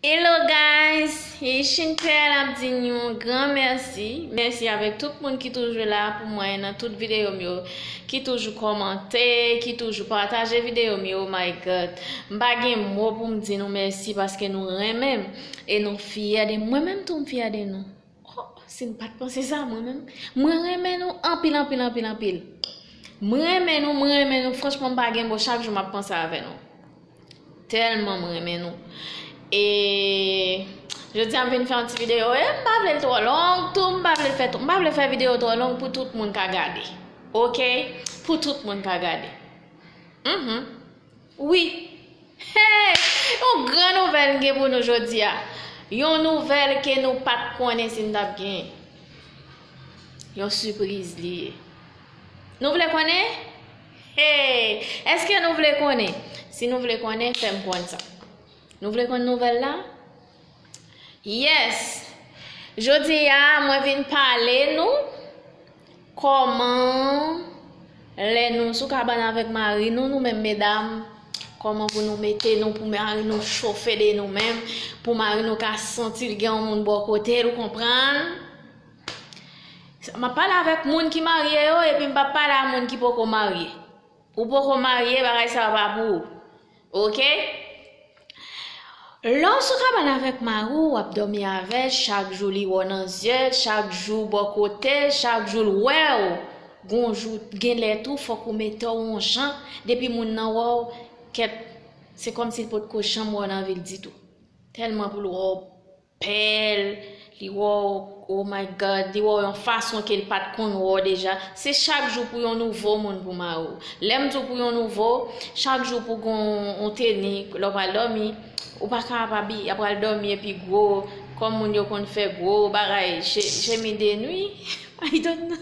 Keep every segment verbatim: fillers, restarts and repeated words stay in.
Hello guys, Haitian Pearl ap di nou yon gran mèsi. Mèsi avèk tout moun ki toujou la pou mwen nan tout videyo m yo, ki toujou kòmante, ki toujou pataje videyo m yo. Oh my God, m pa gen mo pou m di nou mèsi paske nou renmen m e nou fyè de mwen. Mwen menm tou m fyè de nou. Oh, si m pa t panse sa, mwen menm, mwen renmen nou anpil, anpil, anpil, anpil. Mwen renmen nou, mwen renmen nou. Franchman, m pa gen mo, chak jou m ap panse avè nou. Tèlman mwen renmen nou. E jodi a m vin fè yon ti videyo. E m pa vle l twò long tou, m pa vle fè, m pa vle fè videyo twò long pou tout moun ka gade. Oke? Pou tout moun ka gade. Mhm. Wi. Hey! Yon gran nouvèl m gen pou nou jodi a. Yon nouvèl ke nou pa t konnen si n t ap gen. Yon sipriz li ye. Nou vle konnen? Hey! Èske nou vle konnen? Si nou vle konnen, fè m konn sa. Nou vle konn nouvèl la? Yes! Jodi a, mwen vin pale nou kòman lè nou sou kabann avèk mari nou, nou menm medam, kòman pou nou mete nou, pou mari nou chofe de nou menm, pou mari nou ka santi l gen yon moun bò kote l, ou konprann? M ap pale avèk moun ki marye yo, epi m p ap pale a moun ki poko marye. Ou poko marye, bagay sa yo pa pou ou. Oke? Lè w sou kabann avèk mari w, w ap dòmi avè l, chak jou li wè w nan zye l, chak jou bò kote l, chak jou l wè w. Gon jou, gen lè tou, fòk ou mete w yon jan, depi moun nan wè w, kèt, se kòmsi l potko janm wè w nan vi l ditou. Tèlman pou l wè w bèl, li wè w, oh my God, li wè w yon fason ke l pa t konn wè w deja. Se chak jou pou yon nouvo moun pou mari w. Lè m di w pou yon nouvo, chak jou pou gon yon teni, lè w pral dòmi, ou pa ka ap abi-, ap pral dòmi epi gwo, kòm moun yo konn fè gwo bagay, je-, jemi de nwi, I don't know.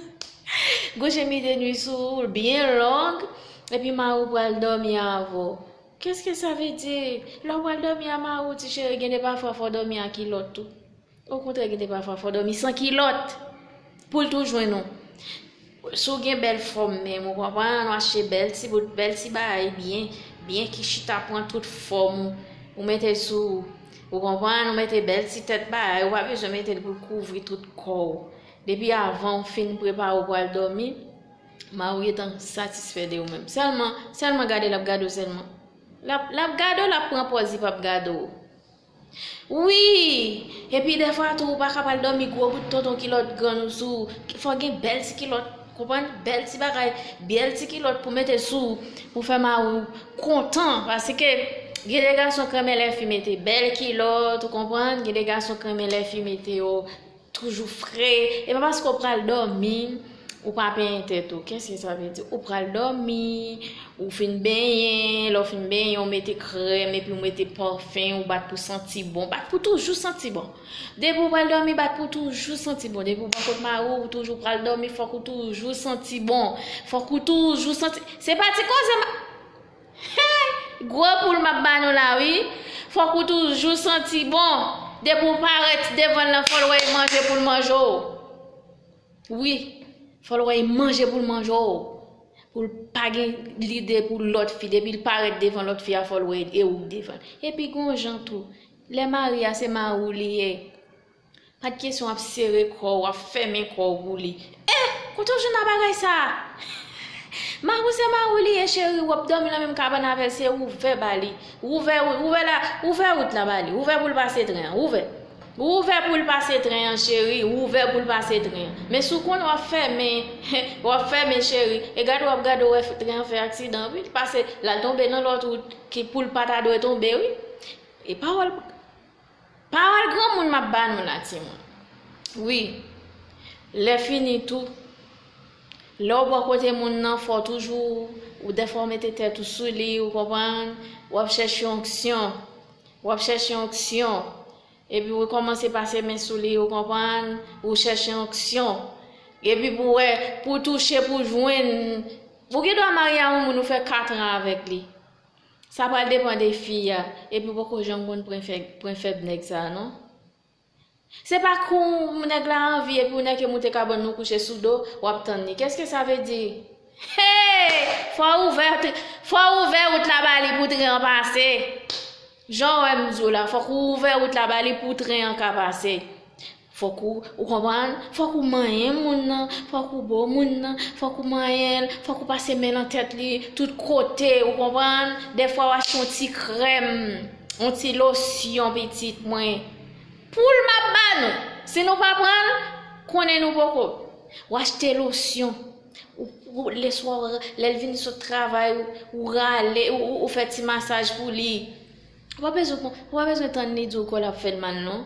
Gwo jemi de nwi sou ou, byen long, epi mari w pral dòmi avè w. Qu'est-ce que ça veut dire? Lè w pral dòmi a mari w, ti cheri, gen de pafwa fò w dòmi a kilòt tou. Okontrè, gen de pafwa fò w dòmi san kilòt pou l tou jwenn ou. Si w gen bèl fòm menm, ou konprann, ou achte bèl ti bout, bèl ti bagay byen, byen ki chita pran tout fòm ou, ou mete sou ou, ou konprann, ou mete bèl ti tèt bagay, ou pa bezwen mete l pou l kouvri tout kò w. Depi avan w fin prepare w pral dòmi, mari w gentan satisfè de ou menm. Sèlman, sèlman gade l ap gade w sèlman. L ap, l ap gade w, l ap pran pòz li p ap gade w. Wi! Epi dèfwa tou, ou pa ka pral dòmi gwo bout tonton kilòt grann ou sou ou. Fò gen bèl ti kilòt, konprann? Bèl ti bagay, bèl ti kilòt pou mete sou ou, pou fè mari w kontan. Paske gen de gason k renmen lè fi mete bèl kilòt, ou konprann? Gen de gason k renmen lè fi mete yo toujou fre. E pa paske w pral dòmi, ou pa penyen tèt ou. Qu'est-ce que ça veut dire? Ou pral dòmi, ou fin benyen, lè w fin benyen, ou mete krèm, epi ou mete pafen, ou bat pou santi bon. Bat pou toujou santi bon. Depi w pral dòmi, bat pou toujou santi bon. Depi w bò kot mari w, ou toujou pral dòmi, fòk ou toujou santi bon. Fòk ou toujou santi. Se pa ti koze ma-, Hey! Gwo poul m ap ba nou la, wi. Fòk ou toujou santi bon. Depi w parèt devan l lan, fò l wè e manje pou l manje w. Wi, fò l wè e manje pou l manje w. Pou l pa gen lide pou lòt fi. Depi l parèt devan lòt fi a, fò l wè e ou k devan l. Epi gon jan tou, lè mari a se mari w li ye. Pa t kesyon w ap sere kò w, w ap fèmen kò w pou li. Eh! Kote w jwenn a bagay sa a? Mari w se mari w li ye, cheri, w ap dòmi nan menm kabann avè l, se ouvè ba li. Ouvè, ouvè la, ouvè wout la ba li. Ouvè pou l pase tren an, ouvè. Ouvè pou l pase tren an, cheri, ouvè pou l pase tren an. Men si w konnen w ap fèmen, w ap fèmen, cheri, e gade w ap gade w wè tren an fè aksidan, wi, l pase, l al tonbe nan lòt wout ki pou l pa ta dwe tonbe, wi. E pawòl Pawòl granmoun m ap ba nou la, timoun. Wi. Lè fini tou, lè w bò kote moun nan, fò w toujou, ou dèfwa w mete tèt ou sou li, ou konprann, w ap chèche onksyon. W ap chèche onksyon. Epi ou kòmanse pase men sou li, ou konprann, ou chèche onksyon. Epi pou wè, pou touche, pou jwenn. Ou gen dwa marye a yon moun, ou fè katran avèk li. Sa pral depann de fi a, epi w poko janm konn pwen fèb, pwen fèb nèg sa a, non. Se pa kou nèg la anvi, epi w nèke moute kabann nou kouche sou do, w ap tann li. Qu'est-ce que ça veut dire? Hey! Fò w ouvè, fò w ouvè wout la ba li pou tren an pase. Jan w wè m di w la, fòk ou ouvè wout la ba li pou tren an ka pase. Fòk ou, ou konprann? Fòk ou manyen moun nan, fòk ou bo moun nan, fòk ou manyen l, fòk ou pase men nan tèt li, tout kote, ou konprann? Dèfwa w achte yon ti krèm, yon ti losyon pitit mwen. Pou l m ap ba nou. Si nou pa pran l, konnen nou poko. Ou achte losyon. Ou, ou, leswa, lè l vin sot travay, ou, ou rale, ou, ou, ou fè ti masaj pou li. Ou pa bezwen, ou pa bezwen tann li di w kò l ap fè l mal, non.